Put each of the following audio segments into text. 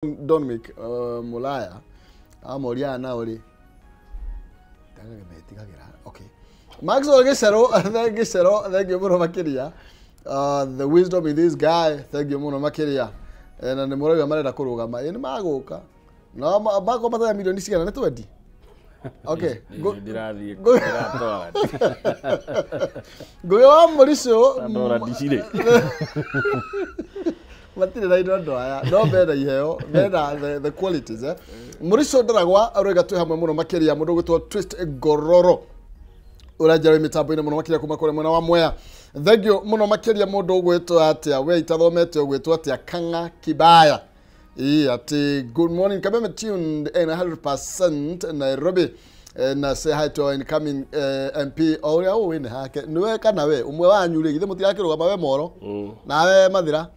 Dominic Mulaya amoria nao rĩ metigagĩra. Okay, Maxwell Gĩcero, thank Gĩcero, thank you mũno makĩria. The wisdom in this guy, thank you mũno makĩria. Na nĩ mũrauga marenda kũrũgama, ĩ nĩ magũka no makorwo matarĩ milioni cigana nĩ 20. Okay. Ndirathiĩ ndiratwara. Ngũgĩ wa Mũricũ. Ndora ndicirĩ. Matirĩ na indo andũ aya, no mena iheo, mena the qualities, eh. Mũricũ Ndaragwa aroiga twĩ hamwe mũno makĩria. Mũndũ ũgwĩtwo Twist Ngororo ũranjara mĩtambo-inĩ mũno makĩria kuma kũrĩa mwena wa Mwea, thank you mũno makĩria. Mũndũ ũgwĩtwo atĩa we itathomete, ũgwĩtwo atĩa, Kang'a Kibaya, ĩ atĩ good morning Kameme, tuned in 100% Nairobi. Na say hi to our incoming MP o ũrĩa ũĩ nĩ hake nĩwe kana we ũmwe wanyu rĩ, githĩ mũtirakĩrũgama we Moro nawe Mathira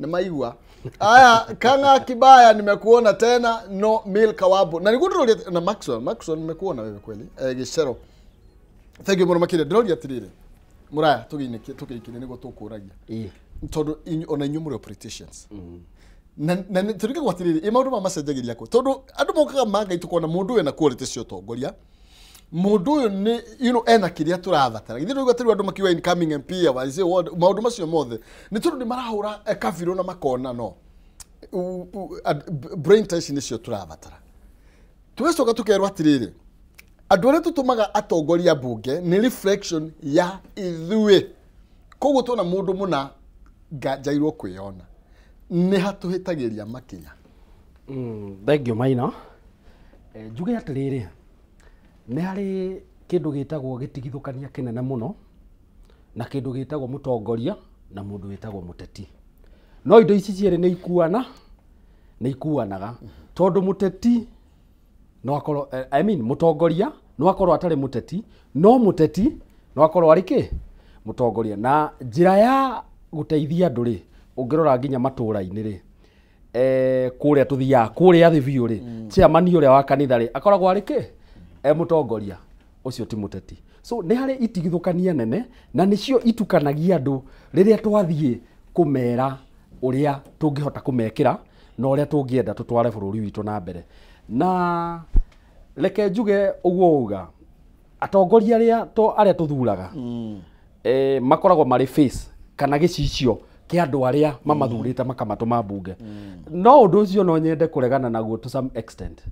nĩ maigua aya. Kang'a Kibaya, nimekuona tena no Milka Wabo na nĩguo ndĩroria na Maxwell. Maxwell, nimekuona wewe kweli. Gĩcero, thank you mũno makĩria. Ndĩroria atĩrĩrĩ, mũraya tũgĩikĩrie nĩguo tũkũragia tondũ ona inyuĩ mũrĩ politicians na tũrigagwo atĩrĩrĩ, ĩ maũndũ maya macenjagĩria kũ? Tondũ andũ mokaga mangai tũkona mũndũ ũyũ ena quality cia ũtongoria, mũndũ ũyũ nĩ ena kĩrĩa tũrabatara. Githĩ ndũigua atĩrĩ andũ makiuga incoming MP wa ward, maũndũ macio mothe nĩ tondũ nĩ marahũra kabirũ na makona no brain ta ici nĩcio tũrabatara. Tũgacoka tũkerwo atĩrĩrĩ, andũ arĩa tũtũmaga atongoria mbunge nĩ reflection ya ithuĩ, koguo tuona mũndũ mũna njairwo kwĩyona nĩ hatũhĩtagĩria makinya. Thank you Maina. Njuge atĩrĩrĩ, nĩ harĩ kĩndũ gĩtagwo gĩtigithũkania kĩnene mũno na kĩndũ gĩtagwo mũtongoria na mũndũ wĩtagwo mũteti, no indo ici cierĩ nĩ ikuana, nĩ ikuanaga, tondũ mũteti no akorwo I mean mũtongoria no akorwo atarĩ mũteti, no mũteti no akorwo arĩ kĩ mũtongoria. Na njĩra ya gũteithia andũ rĩ, ũngĩrora nginya matũra-inĩ rĩ, kũrĩa tũthiaga kũrĩa thĩ biũ rĩ, chairman ũrĩa wa kanitha rĩ, akoragwo arĩ kĩ e mũtongoria, ũcio ti mũteti. So nĩ harĩ itigithũkania nene na nĩcio itukanagia andũ rĩrĩa twathiĩ kũmera ũrĩa tũngĩhota kũmekĩra na ũrĩa tũngĩenda tũtware bũrũri witũ na mbere. Na reke njuge ũguo uga atongoria arĩa to arĩa tũthuraga makoragwo marĩ face kana gĩcicio kĩa andũ arĩa mamathurĩte makamatũma mbunge. No ũndũ ũcio no nyende kũregana naguo to some extent,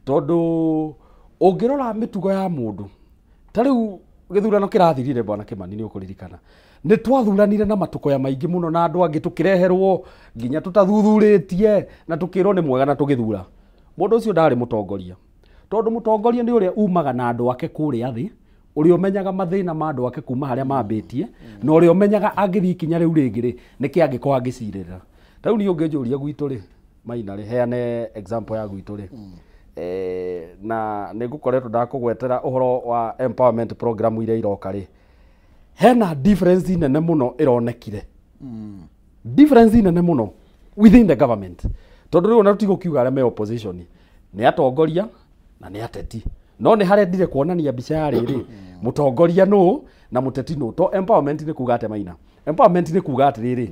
tondũ ũngĩrora mĩtugo ya mũndũ ta rĩu gĩthurano kĩrathirire, bwana Kĩmani, nĩ ũkũririkana nĩ twathuranire na matũkoya maingĩ mũno na andũ angĩ tũkĩreherwo nginya tũtathuthurĩtie na tũkĩrwo nĩ mwega na tũgĩthura mũndũ ũcio. Ndarĩ mũtongoria, tondũ mũtongoria nĩ ũrĩa umaga na andũ ake kũrĩa thĩ, ũrĩa ũmenyaga mathĩna ma andũ ake kuma harĩa mambĩtie, na ũrĩa ũmenyaga angĩthiĩ ikinya rĩu rĩngĩ rĩ, nĩkĩ angĩkorwo angĩcirĩra. Ta rĩu niĩ ũngĩnjũria gwitũ rĩ, Maina rĩ, heane example ya gwitũ rĩ, na nĩ ngũkoretwo ndakũgwetera ũhoro wa empowerment program iria iroka rĩ, hena difference nene mũno ĩronekire, difference nene mũno within the government, tondũ rĩu ona tũtigũkiuga arĩa me opposition nĩ atongoria na nĩ ateti, no nĩ harendire kuonania mbica ya rĩrĩ mũtongoria nũ na mũteti nũ. To empowerment nĩ kuga atĩa, Maina? Empowerment nĩ kuga atĩrĩrĩ,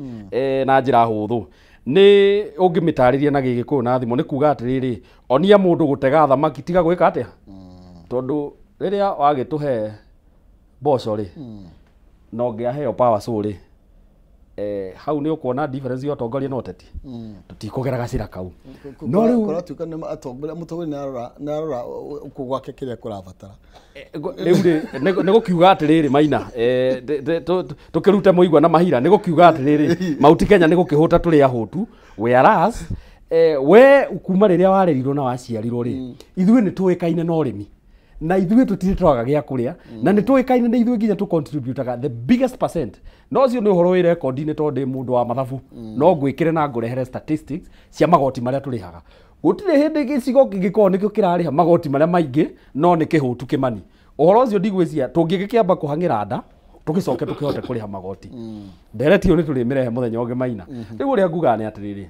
na njĩra hũthũ nĩ ũngĩmĩtarĩria na Gĩgĩkũyũ na thimũ, nĩ kuga atĩrĩrĩ, onia mũndũ gũtega thamaki tiga gwĩka atĩa, tondũ rĩrĩa wagĩtũhe mboco rĩ, na ũngĩaheo power saw rĩ, hau nĩ ũkuona difference ya ũtongoria na ũteti, tũtikũgera gacĩra kau. No rĩu kũratuĩka nĩ atongoria, mũtongoria nĩ arora kũ gwake kĩrĩa kũrabatara. Rĩu rĩ, nĩ gũkiuga atĩrĩrĩ, Maina, tũkĩrute mũigua na mahira, nĩ gũkiuga atĩrĩrĩ, Mount Kenya nĩ gũkĩhũta tũrĩ ahũtu, whereas we kuma rĩrĩa warerirwo na waciarirwo rĩ, ithuĩ nĩ tũĩkaine na ũrĩmi na ithuĩ tũtirĩ twaga gĩa kũrĩa, na nĩ tũĩkaine nĩ ithuĩ nginya tũ-contributaga the biggest percent. No ũcio nĩ ũhoro wĩ rekondi-inĩ, tondũ ndĩ mũndũ wa mathabu, no ngwĩkĩre na ngũrehere statistics cia magoti marĩa tũrĩhaga. Gũtirĩ hĩndĩ gĩcigo kĩngĩkorwo nĩkĩo kĩrarĩha magoti marĩa maingĩ no nĩ kĩhũtu. Kĩmani, ũhoro ũcio ndigwĩcia tũngĩgĩkĩamba kũhang'ĩra nda tũgĩcoke tũkĩhote kũrĩha magoti. Ndereti ĩyo nĩ tũrĩmĩrehe mũthenya ũngĩ, Maina. Rĩu ũrĩa ngugaga nĩ atĩrĩrĩ,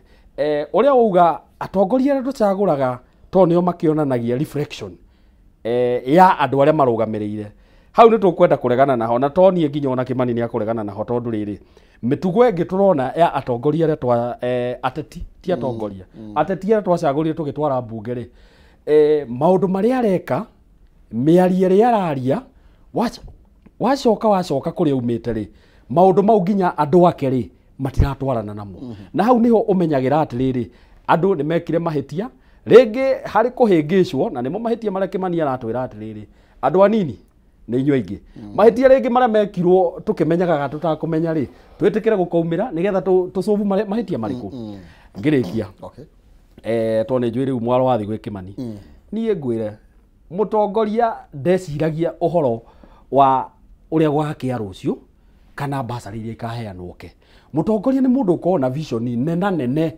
ũrĩa wauga atongoria arĩa tũcagũraga to nĩo makĩonanagia reflection ya andũ arĩa marũgamĩrĩire, hau nĩ tũkwenda kũregana naho, na to niĩ nginya ona Kĩmani nĩ akũregana naho, tondũ rĩrĩ Mĩtugo ĩngĩ tũrona ya atongoria arĩa twa ateti ti atongoria ateti arĩa twacagũrire tũgĩtwara mbunge rĩ, maũndũ marĩa areka, mĩario ĩrĩa araria, wacoka wacoka kũrĩa umĩte rĩ, maũndũ mau nginya andũ ake rĩ matiratwarana namo. Na hau nĩho ũmenyagĩra atĩrĩrĩ, andũ nĩ mekire mahĩtia rĩngĩ harĩ kũhĩngĩcwo, na nĩmo mahĩtia marĩa Kĩmani aratwĩra atĩrĩrĩ, andũ anini nĩ inyuĩ aingĩ. Mahĩtia rĩngĩ marĩa mekirwo tũkĩmenyagaga tũtakũmenya rĩ, twĩtĩkĩre gũkaumĩra nĩgetha tũcovu mahĩtia marĩkũ. Ngĩrĩkia tondũ nĩ njũĩ rĩu mwaro wathiĩ gwĩ Kĩmani, niĩ ngwĩre mũtongoria ndeciragia ũhoro wa ũrĩa gwakĩa rũciũ kana basarĩ iria ikaheanwo ke. Mũtongoria nĩ mũndũ ũkoragwo na vision nena nene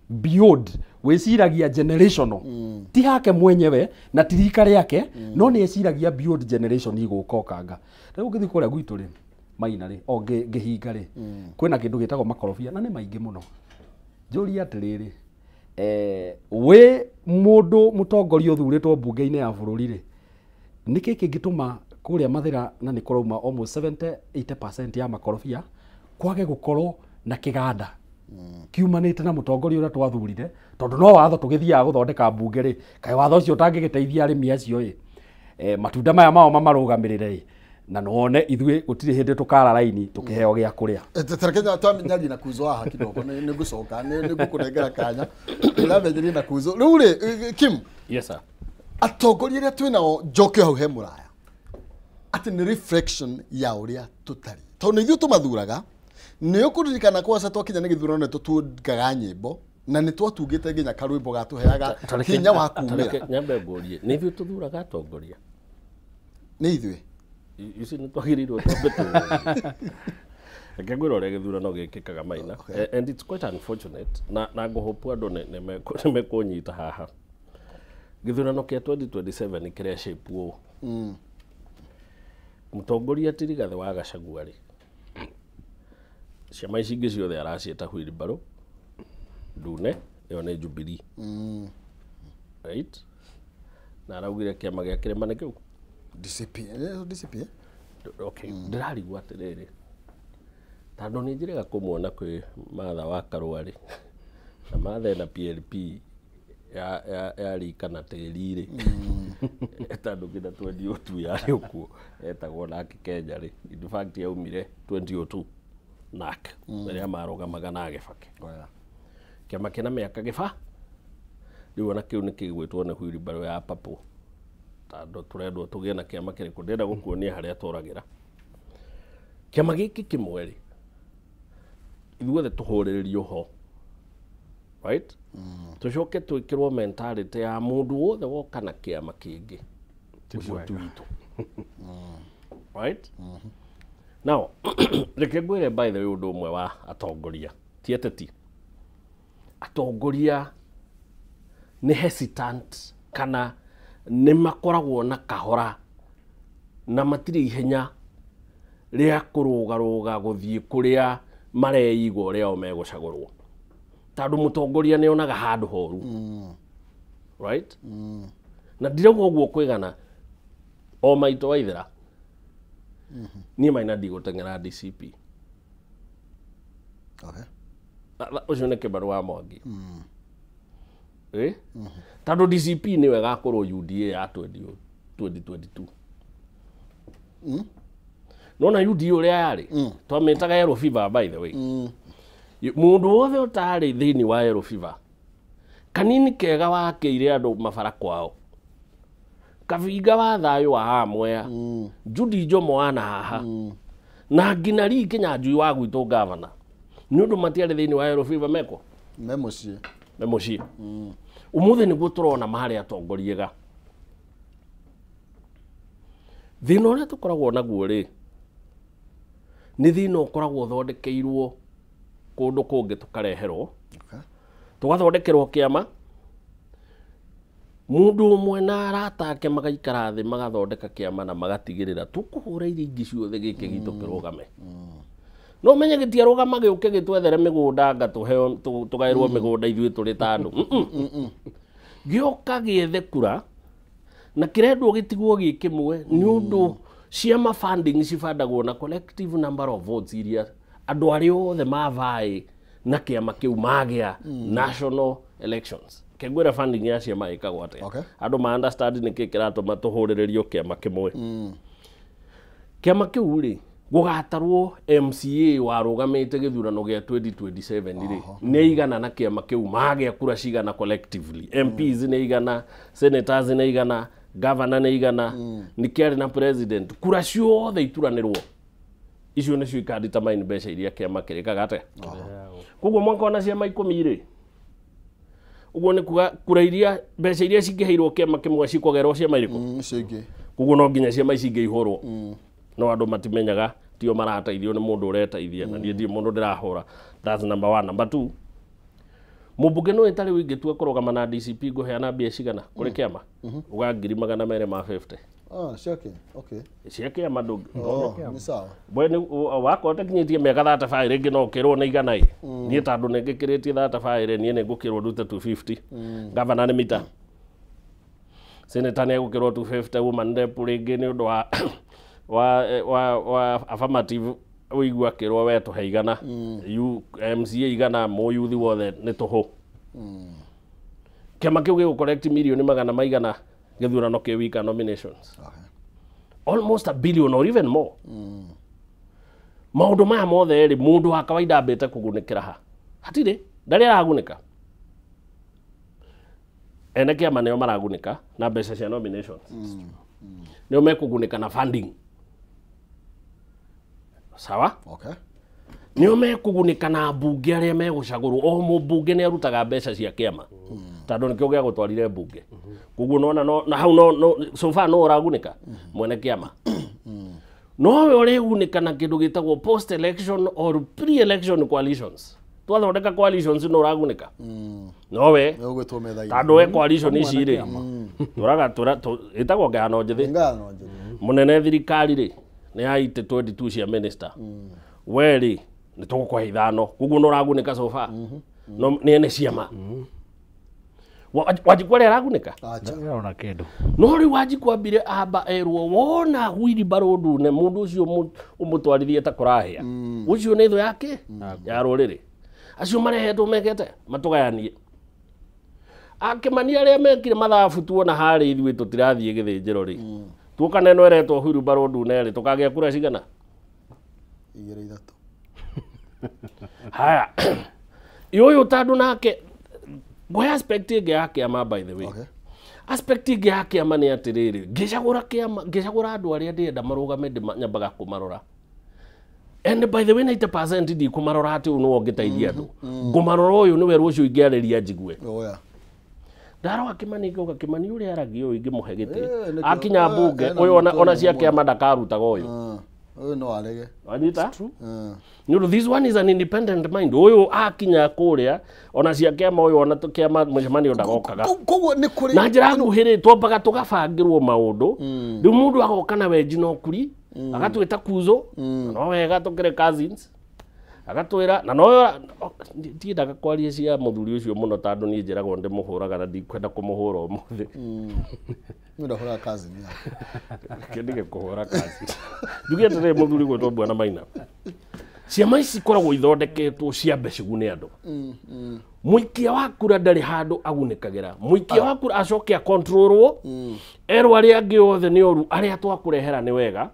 beyond, wĩciragia generational, ti hake mwenyewe na ti rika rĩake, no nĩ eciragia beyond generation igũka ũkanga. Rĩu ũngĩthiĩ kũrĩa gwitũ rĩ, Maina rĩ, o ngĩhinga rĩ, kwĩna kĩndũ gĩtagwo makorobia na nĩ maingĩ mũno. Njũrie atĩrĩrĩ, wĩ mũndũ mũtongoria ũthurĩtwo mbunge-inĩ ya bũrũri rĩ, nĩkĩ kĩngĩtũma kũrĩa Mathĩra na nĩ kũrauma almost 70-80% ya makorobia kwage gũkorwo na kĩganda kiumanĩte na mũtongoria ũrĩa twathurire, tondũ no watho tũgĩthiaga gũthondeka mbunge rĩ, kaĩ watho ũcio ũtangĩgĩteithia arĩmi acio ĩ, matunda maya mao mamarũgamĩrĩre ĩ, na none ithuĩ gũtirĩ hĩndĩ tũkara raini tũkĩheo gĩa kũrĩa. Tarekenya twamenyarie na kuzo haha kidogo, nĩ ngũcoka nĩ ngũkũnengera kanya ndĩramenyerie na kuzo rĩu rĩ. Kim, yes sir, atongoria arĩa twĩnao njoke hau he mũraya atĩ nĩ reflection ya ũrĩa tũtariĩ, tondũ nĩ ithuĩ tũmathuraga. Nĩ ũkũririkana kwaca twakinya nĩ gĩthurano nĩ tũtungaga nyĩmbo na nĩ twatungĩte nginya karwĩmbo gatũheaga hinya wa kumĩra. Nyambe ngũrie, nĩ ithuĩ tũthuraga atongoria? Nĩ ithuĩ. Ici nĩ twagĩrĩirwo twambe tũũrie. Reke ngwĩre ũrĩa gĩthurano gĩkĩkaga Maina, and it's quite unfortunate na ngũhopu andũ nĩ mekũnyita haha. Gĩthurano kĩa 2027 kĩrĩa shape ũũ. Mũtongoria ti Rigathĩ wa Gachagua rĩ, ciama ici ingĩ ciothe araciĩta wheelbarrow ndune, ĩyo nĩ Jubilee, right? Na araugire kĩama gĩa kĩrĩma nĩ kĩu DCP, DCP. Okay, ndĩrarigwo atĩrĩrĩ, tondũ nĩ njĩrĩga kũmuona kwĩ Martha wa Karũa rĩ, na Martha ena PLP ya rika na tĩri rĩ, tondũ nginya 2002 yarĩ ũkuo etagwo nake Kenya rĩ, in fact yaumire 2002 NAC rĩrĩa marũgamaga na Gĩbakĩ. Kĩama kĩna mĩaka gĩba rĩu ona kĩu nĩ kĩgwĩtwo nĩ wheelbarrow ya purple, tondũ tũrendwo tũgĩe na kĩama kĩrĩkũ. Ndĩrenda gũkuonia harĩa tũragĩra kĩama gĩkĩ kĩmwe rĩ, ithuothe tũhũrĩrĩrio ho, right? Tũcoke twĩkĩrwo mentality ya mũndũ wothe woka na kĩama kĩngĩ ũcio ti witũ, right? Now reke ngwĩre by the way ũndũ ũmwe wa atongoria, ti ateti, atongoria nĩ hesitant kana nĩ makoragwo na kahora na matirĩ ihenya rĩa kũrũgarũga gũthiĩ kũrĩa mareigwo ũrĩa o megũcagũrwo, tondũ mũtongoria nĩ onaga handũ horu, right? Na ndirauga ũguo kwĩgana o maitũ waithera, niĩ Maina ndigũteng'era DCP. Ũcio nĩ Kĩmani wa Mwangi, tondũ DCP nĩwe ĩgakorwo UDA ya 2022. Nona UDA ũrĩa yarĩ twamĩtaga yellow fever, by the way. Mũndũ wothe ũtarĩ thĩinĩ wa yellow fever kanini kega wakĩire andũ mabara kwao, Kabinga wa thayũ wa haha Mwea, Judy Njomo wa na haha, na nginya Lee Kinyanjui wa gwitũ gavana, nĩ ũndũ matiarĩ thĩinĩ wa yellow fever meko me mũciĩ, me mũciĩ. Ũmũthĩ nĩguo tũrona marĩ atongoria ega. Thĩna ũrĩa tũkoragwo naguo rĩ, nĩ thĩna ũkoragwo ũthondekeirwo kũndũ kũngĩ tũkareherwo, tũgathondekerwo kĩama, mũndũ ũmwe na arata ake magaikara thĩ magathondeka kĩama na magatigĩrĩra tũkũhũra iria ingĩ ciothe gĩkĩ gitũ kĩrũgame. No menye gĩtiarũgama gĩũke gĩtwethere mĩgũnda anga tũheo tũgaĩrwo mĩgũnda ithuĩ tũrĩ ta andũ. Gĩoka gĩethe kura na kĩrendwo gĩtigwo gĩ kĩmwe nĩ ũndũ ciama funding cibandagwo na collective number of votes iria Andũ arĩa othe mavaĩ na kĩama kĩu magĩa national elections. Kengwĩra funding ya ciama ĩkagwo atĩa. Okay. Andũ ma understand nĩkĩ kĩratũma tũhũrĩrĩrio kĩama kĩmwe. Kĩama kĩu rĩ, gũgatarwo MCA warũgamĩte gĩthurano gĩa 2027 rĩ, nĩ igana na kĩama kĩu magĩa kura cigana collectively. MPs nĩ igana, senators nĩ igana, governor nĩ igana, nĩ kĩarĩ na president. Kura ciothe ituranĩrwo icio nĩcio ikadetermine mbeca iria kĩama kĩrĩkaga atĩa. Koguo mwaka ona ciama 10 rĩ, ũguo nĩ kuga kura iria mbeca iria cingĩheirwo kĩama kĩmwe cikũgerwo ciama irĩkũ. Icio ingĩ. Koguo no nginya ciama ici ingĩ ihũrwo. No andũ matimenyaga tio marateithio nĩ mũndũ ũreteithia, na niĩ ndirĩ mũndũ ndĩrahũra. That's number one. Number two, mũmbunge no ĩtarĩ wĩingĩtua kũrũgama na DCP ngũheana mbia cigana kũrĩ kĩama, uga 250,000. Ah, ciake. Okay. Cia kĩama ndũngĩ. Oh, ni sawa. Bwe nĩ wakorwo ũtakinyĩtie mĩaka 35 rĩngĩ no ũkĩrwo nĩ igana ĩ. Niĩ tondũ nĩ ngĩkĩrĩtie 35 rĩ, niĩ nĩ ngũkĩrwo ndute 250. Gavana nĩ mita. Senator nĩ egũkĩrwo 250, woman rep rĩngĩ nĩ ũndũ wa affirmative ũigua akĩrwo we tũhe igana. MCA igana, mũyuthi wothe nĩ tũhũ. Kĩama kĩu gĩgũ collect mirioni magana maigana gĩthurano kĩ wika nominations. Okay. Almost a billion or even more. Maũndũ maya mothe rĩ, mũndũ wa kawaida ambĩte kũgunĩkĩra ha? Hatirĩ, ndarĩ aragunĩka. Ene kĩama nĩo maragunĩka na mbeca cia nominations. Nĩo mekũgunĩka na funding. Sawa? Okay. Nĩo mekũgunĩka na mbunge arĩa megũcagũrwo. O mũmbunge nĩ arutaga mbeca cia kĩama. Tondũ nĩkĩo gĩagũtwarire mbunge. Koguo nona no na hau no so far no ũragunĩka mwene kĩama. Nowe ũregunĩka na kĩndũ gĩtagwo post election or pre election coalitions. Twathondeka coalitions no ũragunĩka. Nowe Nĩ ũgwĩtwo metha-inĩ. tondũ we coalition ici rĩ, tũraga tũra ĩtagwo ngayano njĩthĩ. Ngano njĩthĩ. Mũnene thirikari rĩ, nĩ ya itĩ 22 cia minister. We rĩ, nĩ tũgũkũhe 5. Koguo no ũragunĩka so far. No nĩ ene ciama. Wanjikũ arĩa aragunĩka? Acha. Ndĩrona kĩndũ. No rĩu Wanjikũ ambire amba erwo wona wheelbarrow ndune mũndũ ũcio ũmũtwarithie ta kũrahĩa. Ũcio nĩ thũ yake ya rũrĩrĩ. Acio marehetwo mekete matũgayanie. Akĩmani arĩa mekire mathabu tuona harĩ ithuĩ tũtirathiĩ gĩthĩnjĩro rĩ. Tuoka na ĩno ĩretwo wheelbarrow ndune rĩ, tũkagĩa kura cigana? 2 3. Haya. Ũyũ tondũ nake ngũhe aspect ĩngĩ ya kĩama by the way. Okay. Aspect ĩngĩ ya kĩama nĩ atĩrĩrĩ, ngĩcagũra kĩama, ngĩcagũra andũ arĩa ndĩrenda marũgame nyambaga kũmarora. And by the way 90% ndikũmarora atĩ ũyũ nĩwe ũngĩteithia andũ. Ngũmarora ũyũ nĩwe rũciũ ingĩarĩria njigue. Oh yeah. Ndarora Kĩmani ngauga Kĩmani ũrĩa aragia ũyũ ingĩmũhe gĩtĩ. Nĩkĩo. Akinya mbunge ũyũ ona cia kĩama ndakarutaga ũyũ. Ũyũ no arege. Wanyita? Nĩ ũndũ this one is an independent mind. Ũyũ akinya kũrĩa ona cia kĩama ũyũ ona kĩama mũcemanio ndagokaga. Koguo nĩ kũrĩ na njĩra nguhĩ rĩ, twambaga tũgabangĩrwo maũndũ. Rĩu mũndũ agoka na wenji na ũkuri, agatwĩta kuzo, no wega tũkĩrĩ cousins. Agatwĩra na no ndiendaga kwaria cia mũthuri ũcio mũno tondũ niĩ njĩragwo ndĩmũhũraga na ndikwenda kũmũhũra ũmũthĩ. Nĩ ndahũraga cousin yaku. Reke ndige kũhũra cousin. Njuge atĩrĩrĩ mũthuri gwĩtwo Bwana Maina. Ciama ici ikoragwo ithondeketwo ciambe cigune andũ. Mũikia wa kura ndarĩ handũ agunĩkagĩra. Mũikia wa kura acoke akontrolwo, erwo arĩa angĩ othe nĩ oru, arĩa twakũrehera nĩ wega.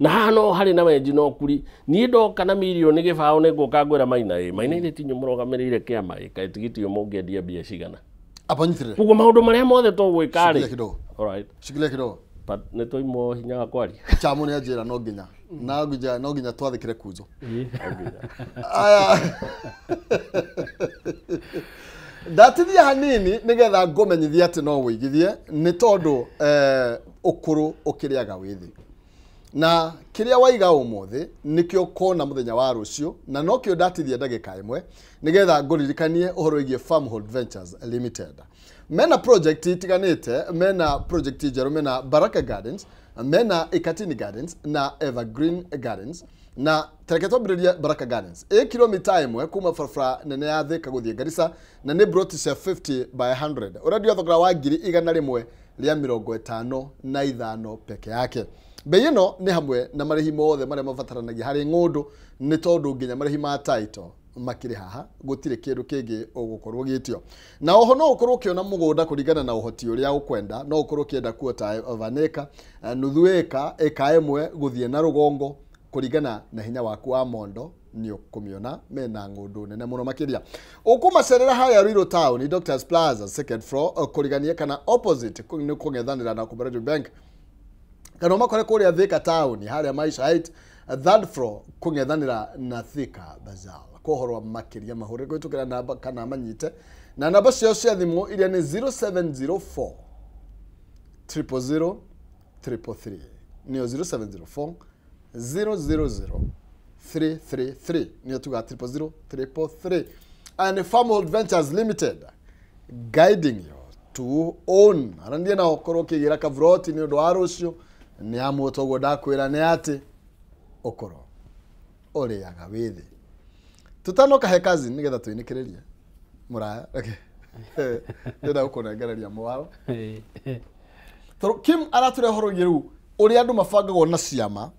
Na haha no harĩ na wenji na ũkuri. Niĩ ndoka na mirioni gĩbaũ nĩ ngũka ngwĩra Maina ĩ, Maina ithe ti inyuĩ mũrũgamĩrĩire kĩama ĩ, kaĩ tigiti ũyũ mũngĩendia mbia cigana. Apa nyitĩrĩre. Koguo maũndũ marĩa mothe tũgwĩka rĩ. Shikilia kidogo. All right. Shikilia kidogo. But nĩ twaimwo hinya wa kwaria. Chamu nĩ anjĩra no nginya. Na nginya no nginya twathĩkĩre kuzo. Aya. Ndatithia hanini nĩgetha ngũmenyithie atĩ no wĩigithie nĩ tondũ ũkũrũ ũkĩrĩaga wĩthĩ. Na kĩrĩa waiga ũmũthĩ nĩkĩo ũkona mũthenya wa rũciũ, na nokĩo ndatithia ndagĩka ĩmwe nĩgetha ngũririkanie ũhoro wĩgiĩ Farmhold Ventures Limited. Mena project itiganĩte, mena project njerũ, mena Baraka Gardens, mena Ikatini Gardens na Evergreen Gardens. Na tareke twambĩrĩrie Baraka Gardens. Ĩ kilomita ĩmwe kuma barabara nene ya Thika gũthiĩ Garissa, na nĩ plot cia 50 by 100. Ũrendio thogora wa 155,000 peke yake. Bei ĩno nĩ hamwe na marĩhi mothe marĩa mabataranagia harĩ ng'ũndũ, nĩ tondũ nginya marĩhi ma title makĩrĩ haha, gũtirĩ kĩndũ kĩngĩ ũgũkorwo ũgĩtio. Na oho no ũkorwo ũkĩona mũgũnda kũringana na ũhoti ũrĩa ũkwenda, no ũkorwo ũkĩenda quarter of an acre, nuthu ĩka, ĩka ĩmwe gũthiĩ na rũgongo kũringana na hinya waku wa mondo, nĩ ũkũmĩona mena ng'ũndũ nene mũno makĩria. Ũkũmacerera harĩa Ruiru Town, Doctors Plaza, second floor, kũrigania kana opposite nĩ kũng'ethanĩra na Cooperative Bank, kana ũmakore kũrĩa Thika Town harĩa Maisha Height, third floor, kũng'ethanĩra na Thika Bazaar. Kohoro makĩria mahũre kũhĩtũkĩra namba kana manyite na namba ciao cia thimũ iria nĩ 0704 000 333, nĩyo 0704 000 333, nĩyo tuga 000 333. And Farmhold Ventures Limited, guiding you to own. Arandia na ũkorwo ũkĩgĩra kaburoti nĩ ũndũ wa rũciũ, nĩ amu toguo ndakwĩra nĩ atĩ ũkorwo ũrĩaga wĩthĩ. Tutanoka he kazi nĩgetha tũinĩkĩrĩrie mũraya, reke ndĩrenda gũkũnengereria mwaro. Tondũ Kim aratũrehe ũhoro wĩgiĩ rĩu ũrĩa andũ mabangagwo na ciama,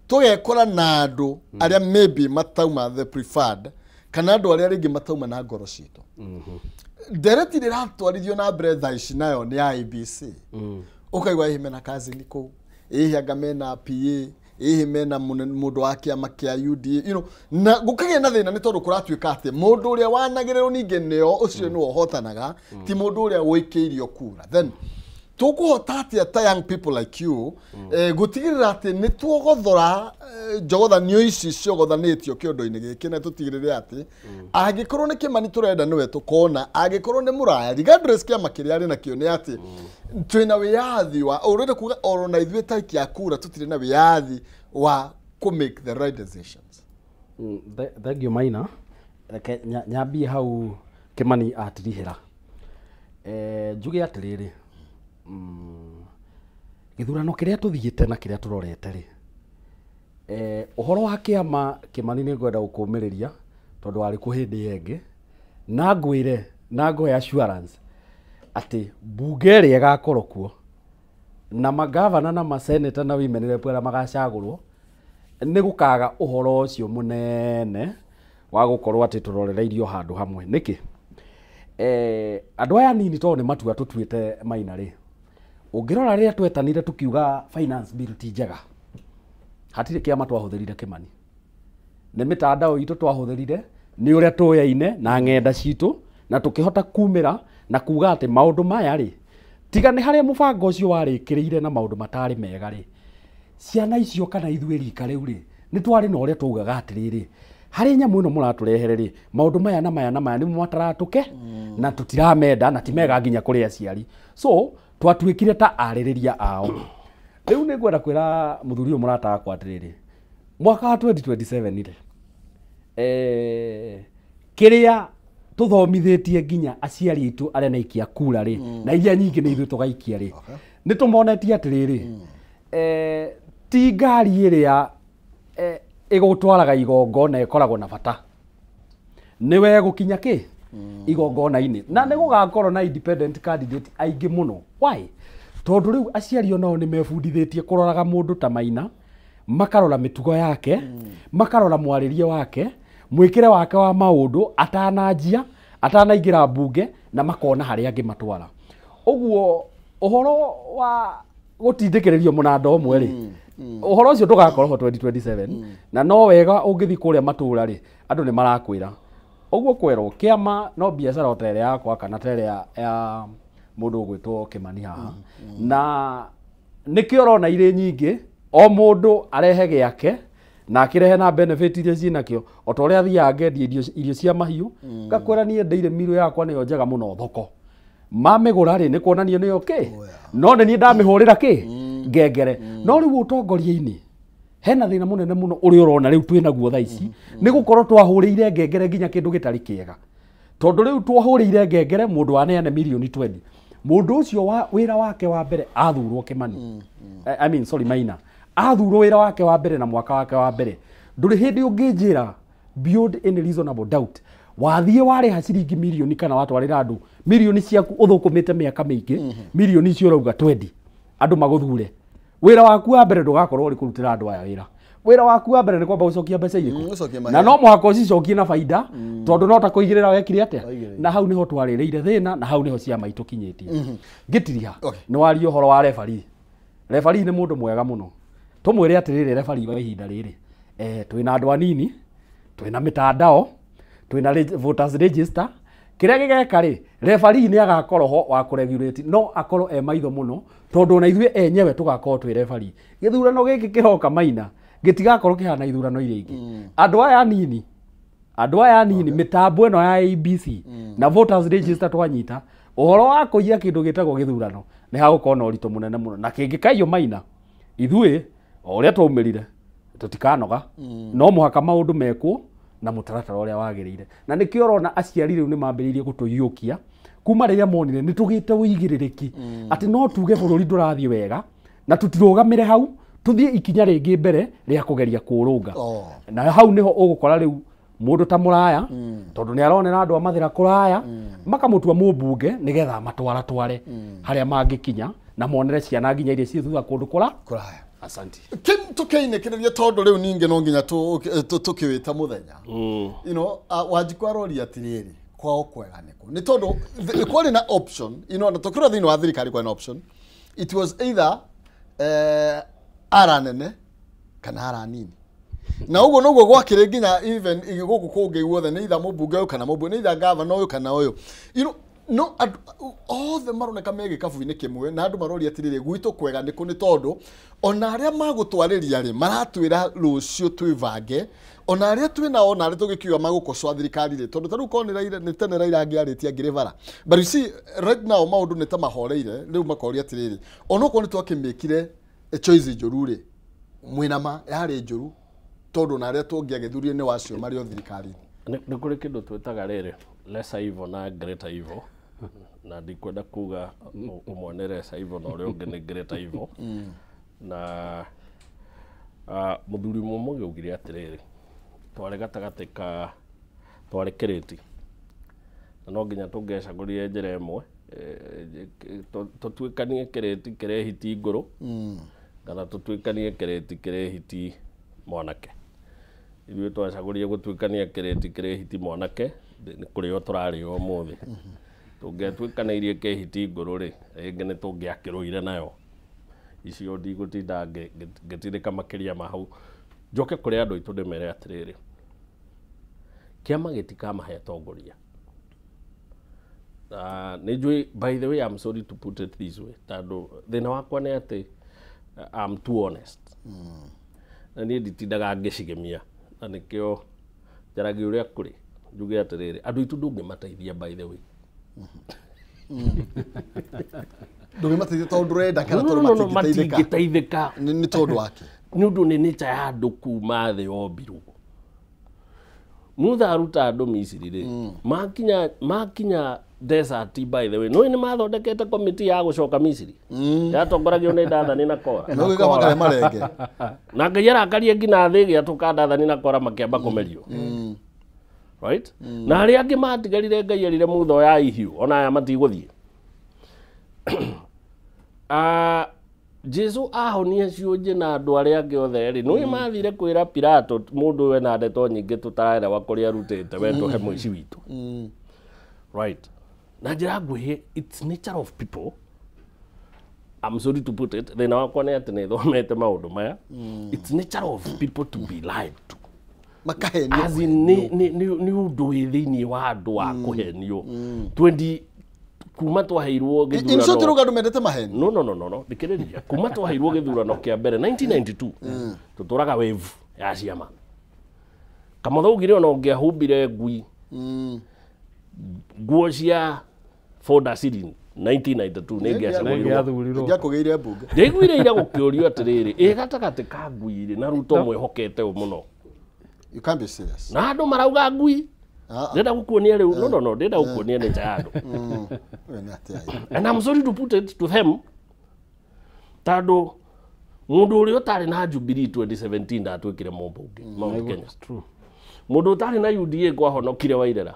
tũgekora na andũ arĩa maybe matauma the preferred, kana andũ arĩa rĩngĩ matauma na ngoro citũ. Ndereti rĩratwarithio na mbere thaa ici nayo nĩ IEBC. Ũkaigua hihi mena cousin kũu, hihi anga mena PA, hihi mena mũndũ wa kĩama kĩa UDA, you know, na gũkagĩa na thĩna nĩ tondũ kũratuĩka atĩ mũndũ ũrĩa wanagĩrĩrwo ningĩ nĩo ũcio nĩwe ũhotanaga, ti mũndũ ũrĩa wĩikĩirio kura. Then tũkũhota atĩa ta young people like you gũtigĩrĩra atĩ nĩ tuogothora njogothanio ici ciogothanĩtio kĩondo-inĩ gĩkĩ, na tũtigĩrĩre atĩ angĩkorwo nĩ Kĩmani tũrenda nĩwe tũkona, angĩkorwo nĩ mũraya, regardless kĩama kĩrĩa arĩ nakĩo, nĩ atĩ twĩna wĩyathi wa ũrenda kuga oro na ithuĩ ta aikia a kura tũtirĩ na wĩyathi wa kũ make the right decisions. Thank you Maina. Reke nyambie hau Kĩmani atirihĩra. Njuge atĩrĩrĩ, gĩthurano kĩrĩa tũthiĩte na kĩrĩa tũrorete rĩ, ũhoro wa kĩama Kĩmani nĩ ngwenda gũkũmĩrĩria tondũ warĩ kuo hĩndĩ ĩyo ĩngĩ, na ngwĩre na ngũhe assurance atĩ mbunge ĩrĩa ĩgakorwo kuo na magavana na maseneta na women rep arĩa magacagũrwo, nĩ gũkaga ũhoro ũcio mũnene wa gũkorwo atĩ tũrorereirio handũ hamwe. Nĩkĩ? Andũ aya nini tondũ nĩ matua tũtuĩte Maina rĩ, ũngĩrora rĩrĩa twetanire tũkiuga finance bill ti njega, hatirĩ kĩama twahũthĩrire Kĩmani, nĩ mĩtandao itũ twahũthĩrire, nĩ ũrĩa tũyaine na ng'enda citũ, na tũkĩhota kumĩra na kuga atĩ maũndũ maya rĩ, tiga nĩ harĩa mũbango ũcio warĩkĩrĩire na maũndũ matarĩ mega rĩ, ciana icio kana ithuĩ rika rĩu rĩ, nĩ twarĩ na ũrĩa twaugaga atĩrĩrĩ, harĩ nyamũ ĩno mũratũrehere rĩ, maũndũ maya na maya na maya nĩmo mataratũke na tũtiramenda na ti mega nginya kũrĩ aciari. So twatuĩkire ta arĩrĩria ao. Rĩu nĩ ngwenda kwĩra mũthuri ũyũ mũrata wakwa atĩrĩrĩ, mwaka wa 2027 rĩ, kĩrĩa tũthomithĩtie nginya aciari aitũ arĩa naikia kura rĩ, na iria nyingĩ nĩ ithuĩ tũgaikia rĩ, nĩ tũmonetie atĩrĩrĩ, ti ngari ĩrĩa ĩgũtwaraga igongona ĩkoragwo na bata, nĩ we gũkinya kĩ igongona-inĩ, na nĩ gũgakorwo na independent candidate aingĩ mũno. Why? Tondũ rĩu aciari onao nĩ mebundithĩtie kũroraga mũndũ ta Maina, makarora mĩtugo yake, makarora mwarĩrie wake, mwĩkĩre wake wa maũndũ atananjia, atanaingĩra mbunge, na makona harĩa angĩmatwara. Ũguo ũhoro wa gũtindĩkĩrĩrio mũnanda ũmwe rĩ, ũhoro ũcio ndũgakorwo ho 2027, na no wega ũngĩthiĩ kũrĩa matũra rĩ, andũ nĩ marakwĩra. Ũguo kwerwo kĩama no biacara o ta ĩrĩa yakwa kana ta ĩrĩa ya mũndũ ũgwĩtwo Kĩmani haha, na nĩkĩo ũrona irĩ nyingĩ, o mũndũ arehe gĩake na akĩrehe na benefit iria ciĩnakĩo, o ta ũrĩa athiaga ngendia irio cia mahiũ, ngakwĩra niĩ ndĩire miru yakwa nĩyo njega mũno thoko, mamĩgũra rĩ nĩ kuonania nĩyo kĩ, no nĩ niĩ ndamĩhũrĩra kĩ ngengere. No rĩu ũtongoria-inĩ hena thĩna mũnene mũno ũrĩa ũrona rĩu twĩnaguo thaa ici, nĩ gũkorwo twahũrĩire ngengere nginya kĩndũ gĩtarĩ kĩega, tondũ rĩu twahũrĩire ngengere mũndũ waneane mirioni 20, mũndũ ũcio wa wĩra wake wa mbere athurwo Kĩmani, I mean sorry Maina, athurwo wĩra wake wa mbere na mwaka wake wa mbere, ndũrĩ hĩndĩ ũngĩnjĩra beyond any reasonable doubt wathiĩ warĩha ciringi mirioni kana watwarĩra andũ mirioni ciaku ũthũkũmĩte mĩaka mĩingĩ, mirioni icio ũrauga 20 andũ magũthure, Wĩra waku wa mbere ndũgakorwo ũrĩ kũrutĩra andũ aya wĩra. Wĩra waku wa mbere nĩ kwamba gũcokia mbeca irĩkũ, na no mũhaka ũcicokie na baida, tondũ no ta kũigĩrĩra wekire atĩa. Na hau nĩho twarĩrĩire thĩna, na hau nĩho ciama itũkinyĩtie. Ngĩtiriha nĩ waria ũhoro wa referee. Referee nĩ mũndũ mwega mũno. Tũmwĩre atĩrĩrĩ, referee wa ihinda rĩrĩ, twĩna andũ anini, twĩna mĩtandao, twĩna voters register. Kĩrĩa gĩgeka rĩ, referee nĩ agakorwo ho wa kũregulate, no akorwo e maitho mũno, tondũ ona ithuĩ enyewe tũgakorwo twĩ referee. Gĩthurano gĩkĩ kĩroka Maina gĩtigakorwo kĩhana ithurano iria ingĩ. Andũ aya anini mĩtambo ĩno ya ABC na voters register twanyita ũhoro wa kũiya kĩndũ gĩtagwo gĩthurano nĩ hagũkorwo na ũritũ mũnene mũno. Na kĩngĩkaiywo Maina, ithuĩ o ũrĩa twaumĩrire tũtikanoga, no mũhaka maũndũ mekwo na mũtaratara ũrĩa wagĩrĩire. Na nĩkĩo ũrona aciari rĩu nĩ mambĩrĩirie gũtũiyũkia kuma rĩrĩa monire nĩ tũgĩte ũigĩrĩrĩki atĩ no tuge bũrũri ndũrathiĩ wega na tũtirũgamĩre hau, tũthiĩ ikinya rĩngĩ mbere rĩa kũgeria kũrũnga. Na hau nĩho ũgũkora rĩu mũndũ ta Mũraya, tondũ nĩ aronera andũ a Mathĩra kũraya, makamũtua mũmbunge nĩgetha matwaratware harĩa mangĩkinya na monere ciana nginya iria ciĩ thutha kũndũ kũraya. Asante. Kim tukiinĩkĩrĩria tondũ rĩu ningĩ no nginya tũkĩwĩta mũthenya. You know, Wanjikũ aroria atĩrĩrĩ, kwao kwega nĩkũ? Nĩ tondũ kwarĩ na option, you know, na tũkĩrora thĩinĩ wa thirikari kwarĩ na option. It was either ara nene kana ara nini. Na ũguo noguo gwakĩrĩ nginya even gũkũ kũngĩ guothe, nĩ either mũmbunge ũyũ kana mũmbunge, nĩ either gavana ũyũ kana ũyũ. You know, no othe maroneka me gĩkabu-inĩ kĩmwe, na andũ maroria atĩrĩrĩ, gwitũ kwega nĩkũ? Nĩ tondũ ona arĩa magũtwarĩria rĩ maratwĩra rũciũ twĩbange, ona arĩa twĩnao na arĩa tũgĩkiuga magũkocoa thirikari rĩ, tondũ ta rĩu korwo nĩ tene Raila angĩarĩtie angĩrĩ bara. But you see right now maũndũ nĩ ta mahoreire, rĩu makoria atĩrĩrĩ, onokorwo nĩ twakĩmĩkire choice njũru rĩ, mwĩna ma yarĩ njũru, tondũ na arĩa tũngĩagĩthurire nĩ wacio marĩ o thirikari. Nĩ kũrĩ kĩndũ twĩtaga rĩrĩ lesser evil na greater evil, na ndikwenda kuga ũmwe nĩ lesser evil na ũrĩa ũngĩ nĩ greater evil. Na mũthuri ũmwe mũgĩ augire atĩrĩrĩ, twarĩ gatagatĩ ka twarĩ kĩrĩti, na no nginya tũngĩacagũrire njĩra ĩmwe, tũtuĩkanie kĩrĩti kĩrĩ hiti ngũrũ, kana tũtuĩkanie kĩrĩti kĩrĩ hiti mwanake. Ithuĩ twacagũrire gũtuĩkania kĩrĩti kĩrĩ hiti mwanake, nĩ kũrĩo tũrarĩo ũmũthĩ. Tũngĩatuĩkanĩirie kĩhiti ngũrũ rĩ, rĩngĩ nĩ tũngĩakĩrũire nayo. Icio ndigũtinda ngĩtindĩka makĩria ma hau. Njoke kũrĩ andũ aitũ ndĩmere atĩrĩrĩ, kĩama gĩtikamahe atongoria. Nĩ njũĩ, by the way, I'm sorry to put it this way, tondũ thĩna wakwa nĩ atĩ I'm too honest. Na niĩ nditindaga ngĩcigĩmia, na nĩkĩo njaragia ũrĩa kũrĩ. Njuge atĩrĩrĩ, andũ aitũ ndũngĩmateithia by the way. Ndũngĩmateithia tondũ ndũrenda kana tondũ matingĩteithĩka? Nĩ tondũ wake? Nĩ ũndũ nĩ nature ya andũ kuma thĩ yombirwo. Mutha aruta andũ Misiri rĩ, makinya desert by the way, no nĩ mathondekete komiti ya gũcoka Misiri yatongoragio nĩ Dathani na Kora. Na Ngai arakarie nginya thĩ ĩgĩatũka Dathani na Kora makĩamba kũmerio. Right? Na arĩa angĩ matigarire Ngai erire Mutha oya ihiũ, ona aya matigũthiĩ. Jesu ahonia ciũnje na andũ arĩa angĩ othe rĩ, nĩ mathire kwĩra Pilato mũndũ ũyũ ena ndeto nyingĩ tũtaraelewa kũrĩa arutĩte, we tũhe mũici witũ. Right. Na njĩra nguhĩ, it's nature of people. I'm sorry to put it, thĩna wakwa nĩ atĩ nĩ thomete maũndũ maya. It's nature of people to be lied to. Makahenio. As in, nĩ ũndũ wĩ thĩinĩ wa andũ wa kũhenio. 20 kuma twaheirwo gĩthurano. In short, rũgano mendete maheni. No, no, no, no, no. Thikĩrĩria. Kuma twaheirwo gĩthurano kĩa mbere 1992, tũtũraga wave ya ciama. Kamotho augire ona ũngĩahumbire ngui nguo cia Ford City 1992 nĩ ingĩacagũrirwo. Mbunge. Ndaiguire ira gũkĩũrio atĩrĩrĩ, ĩ gatagatĩ ka ngui rĩ na Ruto mwĩhokete ũ mũno. You can't be serious. Na andũ marauga ngui. Ndĩrenda gũkuonia rĩu, no no no, ndĩrenda gũkuonia nature ya andũ. And I'm sorry to put it to them, tondũ mũndũ ũrĩa ũtarĩ na Jubilee 2017 ndatuĩkire mũmbunge Mount Kenya. Mũndũ ũtarĩ na UDA kwahonokire Wairera.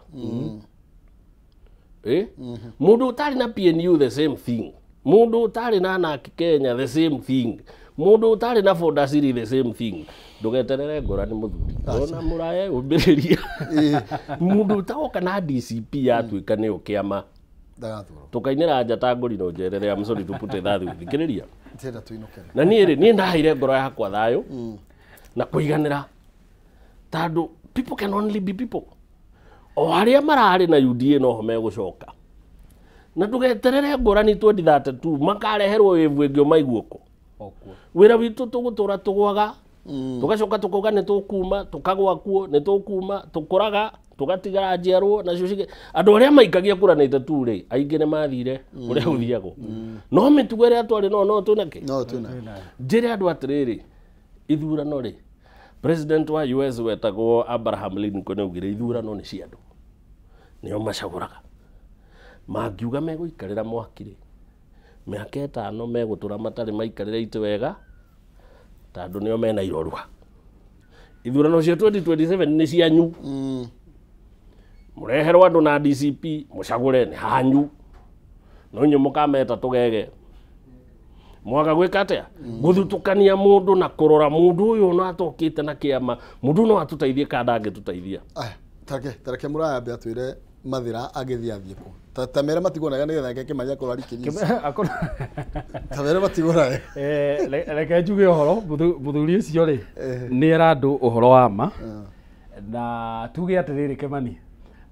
Mũndũ ũtarĩ na PNU the same thing. Mũndũ ũtarĩ na Anarchy Kenya the same thing. Mundu utari na fodaciri the same thing. Ndugeterere ngorani muthuri. Ona muraya umbiriria. Mundu utaoka na DCP yatuika nio kiama. Ndagathurwo. Tukainira njata ngorino njerere I'm sorry to put it that way. Thikiriria. Tenda tuinukere. Na niĩ rĩ niĩ ndaheire ngoro yakwa thayũ na kũiganĩra tondũ people can only be people. O arĩa mararĩ na UDA noho megũcoka. Na ndũgeterere ngũrani 2032 makareherwo wĩvu ĩngĩ ũmaiguo kũ. Wĩra witũ tũgũtũra tũgwaga tũgacoka tũkauga nĩ tũkuma tũkagwa kuo nĩ tũkuma tũkũraga tũgatigara njiarwo nacio cige andũ arĩa maikagia kura 92 rĩ aingĩ nĩ mathire kũrĩa gũthiagwo no mĩtugo ĩrĩa twarĩ no no twĩnake No twĩna. Njĩre andũ atĩrĩrĩ ithurano rĩ president wa US wetagwo Abraham Lincoln augire ithurano nĩ cia andũ nĩo macagũraga mangiuga megũikarĩra mwaki rĩ mĩaka ĩtano megũtũra matarĩ maikarĩra itĩ wega tondũ nĩo mena irorua ithurano cia 2027 nĩ cianyu mũreherwo andũ na DCP mũcagũre nĩ hanyu no inyuĩ mũkameta tũgege mwaga gwĩka atĩa gũthutũkania mũndũ na kũrora mũndũ ũyũ no atokĩte na kĩama mũndũ no atũteithie kana ndangĩtũteithia. Aya, tareke muraya ambe atwĩre Mathira agĩthiĩ athiĩ kũ. Ta mere matigũraga nĩgetha reke Kĩmani akorwo arikĩrie. Ta mere matigũraga. Reke njuge ũhoro mũthuri ũcio rĩ nĩ era andũ ũhoro wa ma na tuge atĩrĩrĩ Kĩmani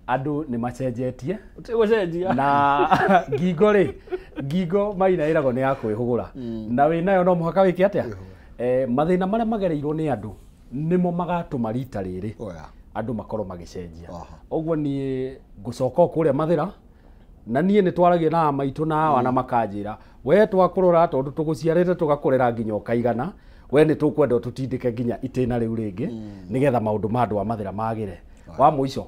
andũ nĩ macenjetie Ũtigũcenjia. Na ngingo rĩ ngingo maina ĩragwo nĩ ya kwĩhũgũra na wĩnayo no mũhaka wĩke atĩa mathĩna marĩa magereirwo nĩ andũ nĩmo magatũma rita rĩrĩ andũ makorwo magĩcenjia. Ũguo niĩ ngũcoka o kũrĩa Mathĩra na niĩ nĩ twaragia na maitũ na awa na makanjĩra we twakũrora tondũ tũgũciarĩte tũgakũrera nginya ũkaigana we nĩ tũkwenda ũtũtindĩke nginya itĩna rĩu rĩngĩ nĩgetha maũndũ ma andũ a Mathĩra magĩre. Wa mũico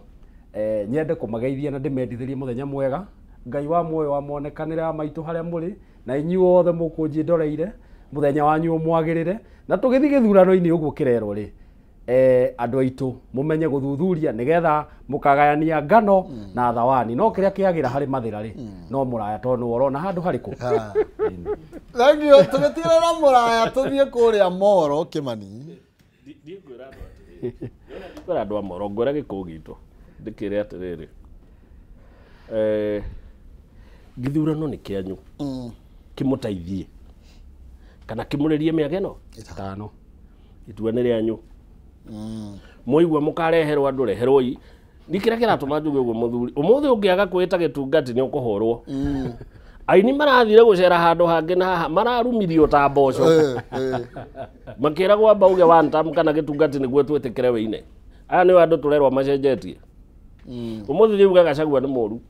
nyende kũmageithia na ndĩmendithĩrie mũthenya mwega Ngai wa muoyo amonekanĩre a maitũ harĩa mũrĩ na inyuĩ othe mũkũnjĩndoreire mũthenya wanyu ũmwagĩrĩre na tũgĩthiĩ gĩthurano-inĩ ũguo kĩrerwo rĩ andũ aitũ mũmenye gũthuthuria nĩgetha mũkagayania ngano na thawani no kĩrĩa kĩagĩra harĩ Mathĩra rĩ no mũraya tondũ nĩwe ũrona handũ harĩkũ. Thank you. Tũgĩtigĩrĩra mũraya tũthiĩ kũrĩa Moro Kĩmani. Ngwĩra andũ a Moro ngwĩra gĩkũyũ gitũ ndĩkĩre atĩrĩrĩ gĩthurano nĩ kĩanyu kĩmũteithie kana kĩmũrĩrie mĩaka ĩno ĩtano itua nĩ rĩanyu mwaigua mũkareherwo andũ reherwoi nĩ kĩrĩa kĩratũma njuge ũguo mũthuri ũmũthĩ ũngĩaga kwĩta gĩtungati nĩ ũkũhũrwo aini marathire gũcera handũ hangĩ na haha mararumirio ta mboco makĩragwo amba uge one term kana gĩtungati nĩguo twĩtĩkĩre wĩine aya nĩo andũ tũrerwo macenjetie ũmũthĩ rĩu Gachagua nĩ mũru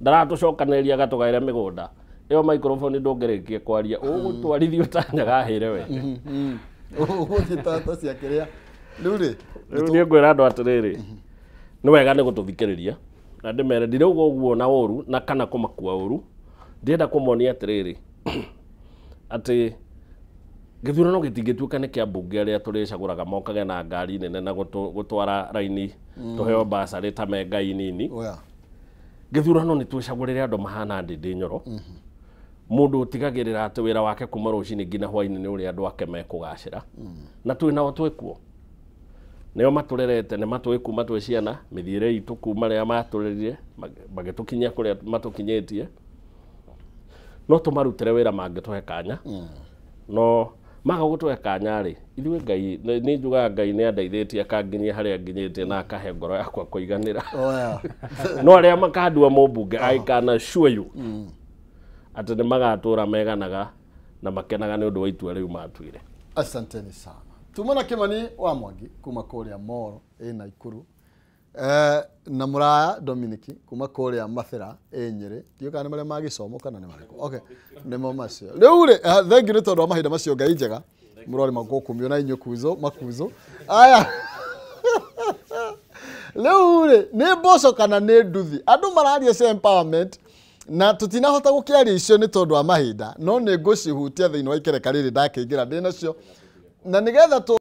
ndaratũcokanĩrĩria agatũgaĩra mĩgũnda ĩyo microphone ndũngĩrĩkia kwaria ũgũtwarithio ta nyagahĩre we Ũgũthiĩ ta cia kĩrĩa rĩu rĩ rĩu niĩ ngwĩra andũ atĩrĩrĩ nĩ wega nĩ gũtũthikĩrĩria na ndĩmere ndirauga ũguo na ũru na kana kũmakua ũru ndĩrenda kũmonia atĩrĩrĩ atĩ gĩthurano gĩtingĩtuĩka nĩ kĩa mbunge arĩa tũrĩcagũraga mokage na ngari nene na gũtwara raini tũheo basarĩ ta me ngai nini gĩthurano nĩ twĩcagũrĩre andũ mahana Ndĩndĩ Nyoro mũndũ ũtigagĩrĩra atĩ wĩra wake kuma rũcinĩ nginya hwainĩ nĩ ũrĩa andũ ake mekũgacĩra na twĩ nao twĩkuo nĩo matũrerete nĩ matũĩ kuma twĩ ciana mĩthiĩre itũ kuma rĩrĩa matũrerire magĩtũkinyia kũrĩa matũkinyĩtie no tũmarutĩre wĩra mangĩtũhe kanya no maga gũtũhe kanya rĩ ithuĩ Ngai nĩ njugaga Ngai nĩ andeithĩtie akanginyia harĩa nginyĩtie na akahe ngoro yakwa kũiganĩra no arĩa makandua mũmbunge I can assure you atĩ nĩ magatũra meganaga na makenaga nĩ ũndũ wa itua rĩu matuire. Asanteni sana. Tuma na Kĩmani wa Mwangi kuma kũrĩa Moro ĩ Naikuru na Mũraya Dominic kuma kũrĩa Mathĩra ĩ Nyĩrĩ ndiũĩ kana nĩ marĩa ma gĩcomo kana nĩ marĩkũ. Okay, nĩmo macio. Rĩu rĩ thank you nĩ tondũ wa mahinda macio Ngai njega mũrore magũkumio na inyuĩ kuzo makuzo. Aya rĩu rĩ nĩ mboco kana nĩ nduthi andũ mararia cia empowerment na tũtinahota gũkĩaria icio nĩ tondũ wa mahinda no nĩ ngũcihutia thĩinĩ wa ikereka rĩrĩ ndakĩingĩra ndĩ nacio na nĩgetha